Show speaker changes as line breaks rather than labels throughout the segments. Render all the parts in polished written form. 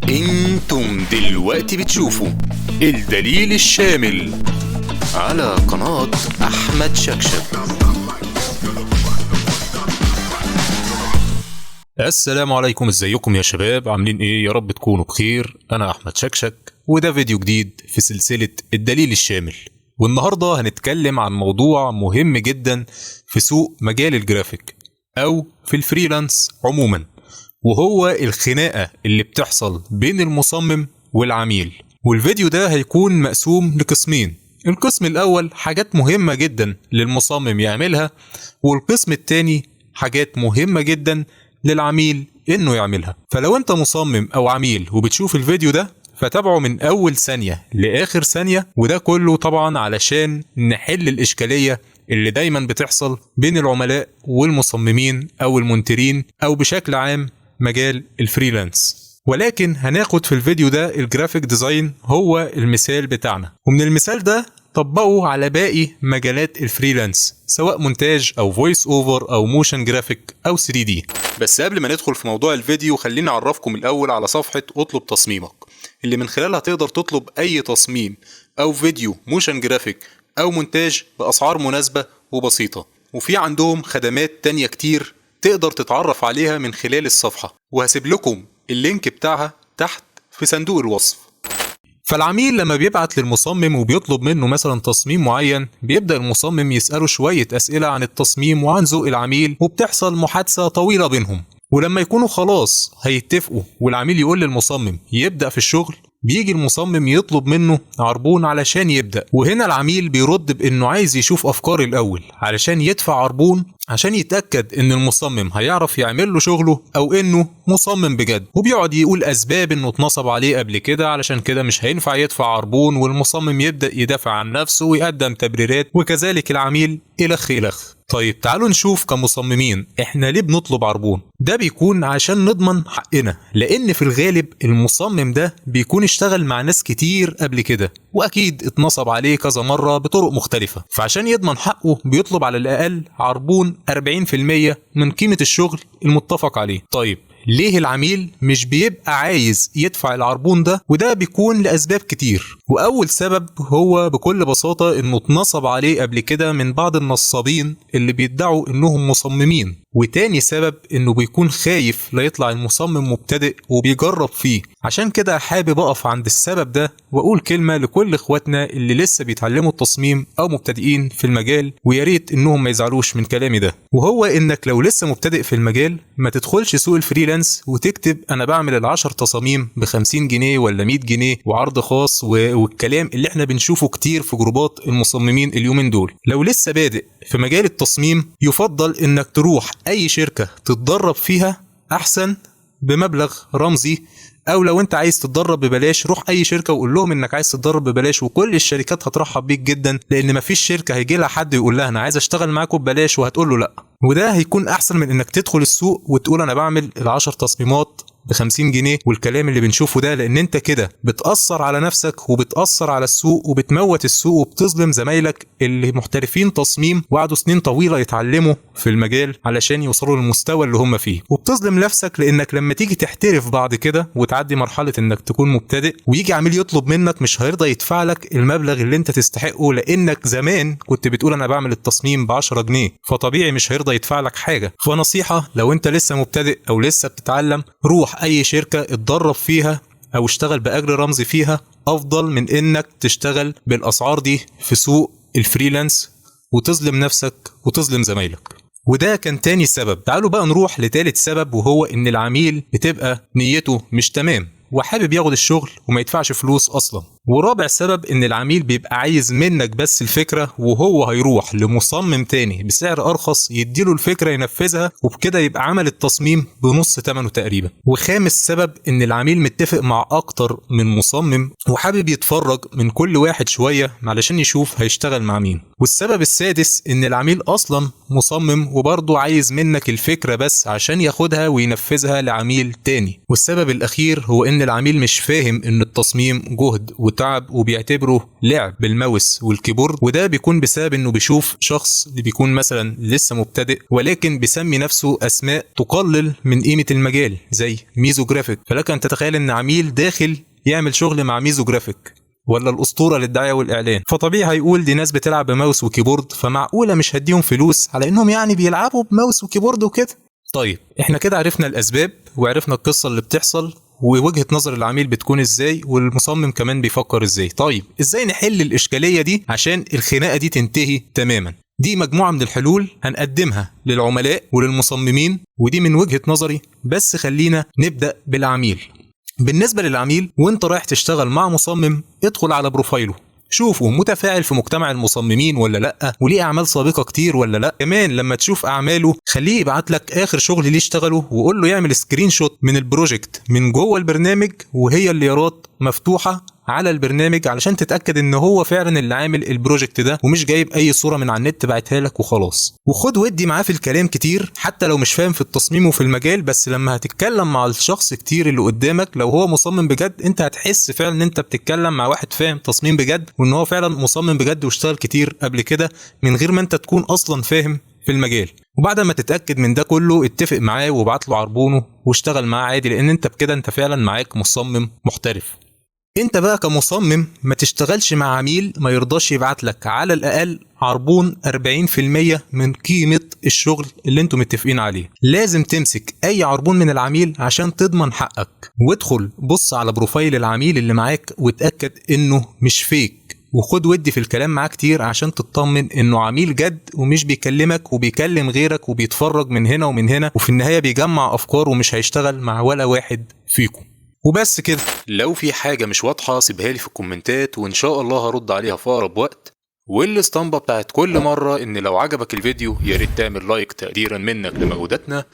انتم دلوقتي بتشوفوا الدليل الشامل على قناة أحمد شكشك. السلام عليكم، ازيكم يا شباب؟ عاملين ايه؟ يا رب تكونوا بخير. انا احمد شكشك، وده فيديو جديد في سلسلة الدليل الشامل. والنهاردة هنتكلم عن موضوع مهم جدا في سوق مجال الجرافيك او في ال freelance عموما، وهو الخناقة اللي بتحصل بين المصمم والعميل. والفيديو ده هيكون مقسوم لقسمين، القسم الاول حاجات مهمة جدا للمصمم يعملها، والقسم التاني حاجات مهمة جدا للعميل انه يعملها. فلو انت مصمم او عميل وبتشوف الفيديو ده فتابعه من اول ثانية لاخر ثانية، وده كله طبعا علشان نحل الاشكالية اللي دايما بتحصل بين العملاء والمصممين او المونترين او بشكل عام مجال ال freelance. ولكن هناخد في الفيديو ده ال graphic design هو المثال بتاعنا، ومن المثال ده طبقه على باقي مجالات ال freelance سواء مونتاج او voice over او motion graphic او 3D. بس قبل ما ندخل في موضوع الفيديو خليني اعرفكم الاول على صفحة اطلب تصميمك، اللي من خلالها تقدر تطلب اي تصميم او فيديو motion graphic او مونتاج باسعار مناسبة وبسيطة. وفي عندهم خدمات تانية كتير تقدر تتعرف عليها من خلال الصفحة، وهسيب لكم ال link بتاعها تحت في صندوق الوصف. فالعميل لما بيبعت للمصمم وبيطلب منه مثلا تصميم معين، بيبدأ المصمم يسأله شوية أسئلة عن التصميم وعن ذوق العميل، وبتحصل محادثة طويلة بينهم. ولما يكونوا خلاص هيتفقوا والعميل يقول للمصمم يبدأ في الشغل، بيجي المصمم يطلب منه عربون علشان يبدأ. وهنا العميل بيرد بأنه عايز يشوف أفكار الأول علشان يدفع عربون، عشان يتأكد إن المصمم هيعرف يعمل له شغله أو إنه مصمم بجد. وبيقعد يقول أسباب إنه اتنصب عليه قبل كده علشان كده مش هينفع يدفع عربون، والمصمم يبدأ يدافع عن نفسه ويقدم تبريرات، وكذلك العميل إلخ إلخ. طيب تعالوا نشوف كمصممين احنا ليه بنطلب عربون. ده بيكون عشان نضمن حقنا، لان في الغالب المصمم ده بيكون اشتغل مع ناس كتير قبل كده، واكيد اتنصب عليه كذا مرة بطرق مختلفة، فعشان يضمن حقه بيطلب على الاقل عربون 40% من قيمة الشغل المتفق عليه. طيب ليه العميل مش بيبقى عايز يدفع العربون ده؟ وده بيكون لأسباب كتير، وأول سبب هو بكل بساطة إنه اتنصب عليه قبل كده من بعض النصابين اللي بيدعوا إنهم مصممين. وتاني سبب إنه بيكون خايف لا يطلع المصمم مبتدئ وبيجرب فيه. عشان كده حابب أقف عند السبب ده وأقول كلمة لكل إخواتنا اللي لسه بيتعلموا التصميم أو مبتدئين في المجال، ويا ريت إنهم ما يزعلوش من كلامي ده، وهو إنك لو لسه مبتدئ في المجال ما تدخلش سوق ال freelance وتكتب أنا بعمل ال10 تصاميم ب50 جنيه ولا 100 جنيه وعرض خاص والكلام اللي احنا بنشوفه كتير في جروبات المصممين اليومين دول. لو لسه بادئ في مجال التصميم يفضل إنك تروح أي شركة تتدرب فيها أحسن بمبلغ رمزي، أو لو أنت عايز تتدرب ببلاش روح أي شركة وقول لهم إنك عايز تتدرب ببلاش، وكل الشركات هترحب بيك جدا، لأن مفيش شركة هيجي لها حد يقول لها أنا عايز أشتغل معاكم ببلاش وهتقول له لأ. وده هيكون أحسن من إنك تدخل السوق وتقول أنا بعمل ال10 تصميمات ب50 جنيه والكلام اللي بنشوفه ده، لأن أنت كده بتأثر على نفسك وبتأثر على السوق وبتموت السوق وبتظلم زمايلك اللي محترفين تصميم وقعدوا سنين طويلة يتعلموا في المجال علشان يوصلوا للمستوى اللي هم فيه. وبتظلم نفسك لأنك لما تيجي تحترف بعد كده وتعدي مرحلة إنك تكون مبتدئ ويجي عميل يطلب منك مش هيرضى يدفع لك المبلغ اللي أنت تستحقه، لأنك زمان كنت بتقول أنا بعمل التصميم ب10 جنيه، فطبيعي مش هيرضى يدفع لك حاجة. فنصيحة لو أنت لسه مبتدئ أو لسه بتتعلم، روح اي شركة اتدرب فيها او اشتغل باجر رمزي فيها، افضل من انك تشتغل بالاسعار دي في سوق ال freelance وتظلم نفسك وتظلم زمايلك. وده كان تاني سبب. تعالوا بقى نروح لتالت سبب، وهو ان العميل بتبقى نيته مش تمام وحابب ياخد الشغل وما يدفعش فلوس اصلا. ورابع سبب ان العميل بيبقى عايز منك بس الفكرة، وهو هيروح لمصمم تاني بسعر ارخص يديله الفكرة ينفذها، وبكده يبقى عمل التصميم بنص ثمنه تقريبا. وخامس سبب ان العميل متفق مع اكتر من مصمم وحابب يتفرج من كل واحد شوية علشان يشوف هيشتغل مع مين. والسبب السادس ان العميل اصلا مصمم وبرضه عايز منك الفكرة بس عشان ياخدها وينفذها لعميل تاني. والسبب الاخير هو ان العميل مش فاهم ان التصميم جهد وتعب وتعب وبيعتبره لعب بال mouse وال keyboard، وده بيكون بسبب انه بيشوف شخص اللي بيكون مثلا لسه مبتدئ ولكن بيسمي نفسه اسماء تقلل من قيمة المجال زي ميزو جرافيك. فلك ان تتخيل ان عميل داخل يعمل شغل مع ميزو جرافيك ولا الاسطورة للدعايه والاعلان، فطبيعي هيقول دي ناس بتلعب ب mouse و keyboard، فمعقوله مش هديهم فلوس على انهم يعني بيلعبوا ب mouse و keyboard وكده. طيب احنا كده عرفنا الاسباب وعرفنا القصة اللي بتحصل ووجهه نظر العميل بتكون ازاي والمصمم كمان بيفكر ازاي. طيب ازاي نحل الاشكالية دي عشان الخناقة دي تنتهي تماما؟ دي مجموعة من الحلول هنقدمها للعملاء وللمصممين، ودي من وجهه نظري، بس خلينا نبدا بالعميل. بالنسبة للعميل، وانت رايح تشتغل مع مصمم ادخل على profile ه، شوفه متفاعل في مجتمع المصممين ولا لا، وليه اعمال سابقه كتير ولا لا. كمان لما تشوف اعماله خليه يبعت لك اخر شغل ليه اشتغله، وقول له يعمل screenshot من ال project من جوه البرنامج وهي ال layer ات مفتوحة على البرنامج، علشان تتاكد ان هو فعلا اللي عامل ال project ده ومش جايب اي صوره من على النت بعتها لك وخلاص. وخد ودي معاه في الكلام كتير حتى لو مش فاهم في التصميم وفي المجال، بس لما هتتكلم مع الشخص كتير اللي قدامك لو هو مصمم بجد انت هتحس فعلا ان انت بتتكلم مع واحد فاهم تصميم بجد، وان هو فعلا مصمم بجد واشتغل كتير قبل كده من غير ما انت تكون اصلا فاهم في المجال. وبعد ما تتاكد من ده كله اتفق معاه وابعت له عربونه واشتغل معاه عادي، لان انت بكده انت فعلا معاك مصمم محترف. انت بقى كمصمم ما تشتغلش مع عميل ما يرضاش يبعت لك على الاقل عربون 40% من قيمة الشغل اللي انتم متفقين عليه. لازم تمسك اي عربون من العميل عشان تضمن حقك. وادخل بص على profile العميل اللي معاك واتأكد انه مش fake، وخد ودي في الكلام معاه كتير عشان تطمن انه عميل جد ومش بيكلمك وبيكلم غيرك وبيتفرج من هنا ومن هنا، وفي النهاية بيجمع افكار ومش هيشتغل مع ولا واحد فيكم. وبس كده. لو في حاجة مش واضحة سيبها لي في ال comment ات وإن شاء الله هرد عليها في أقرب وقت. والاسطمبة بتاعت كل مرة إن لو عجبك الفيديو يا ريت تعمل like تقديرا منك لمجهوداتنا،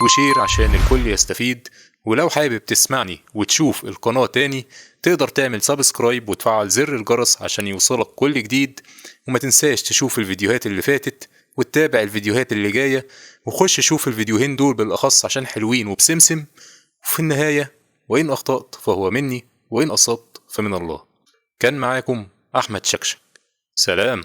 و share عشان الكل يستفيد. ولو حابب تسمعني وتشوف القناة تاني تقدر تعمل subscribe وتفعل زر الجرس عشان يوصلك كل جديد. وما تنساش تشوف الفيديوهات اللي فاتت وتتابع الفيديوهات اللي جاية، وخش شوف الفيديوهين دول بالأخص عشان حلوين وبسمسم. وفي النهاية، وإن أخطأت فهو مني، وإن أصبت فمن الله. كان معاكم أحمد شكشك. سلام.